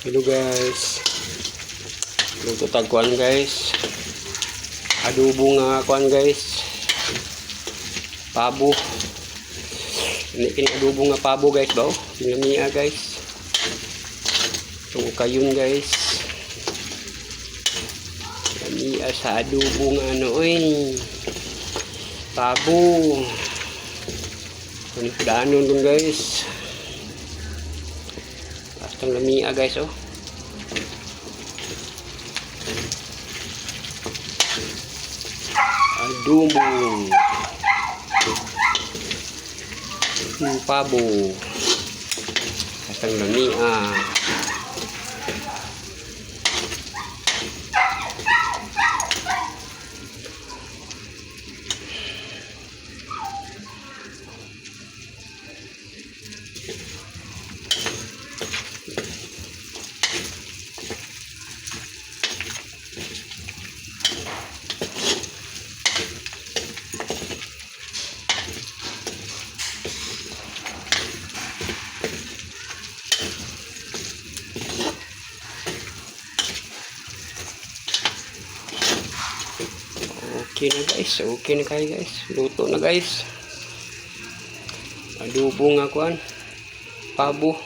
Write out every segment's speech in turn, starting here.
Hello guys. Luto tag kuan, guys. Adobo nga kuan, guys. Pabo. Ini kini adobo nga pabo, guys, ba? Oh. Lamia, guys. Itong kayon, guys. Lamia sa adobo nga ano oy. Pabo. Ano danon dun, guys. Basta lamia, guys, oh. Adobo. Pabo. Basta lamia. Okay na, guys. Okay na kayo, guys. Luto na, guys. Adobo nga kuan. Pabo.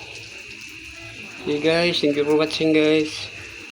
Okay guys, thank you for watching, guys.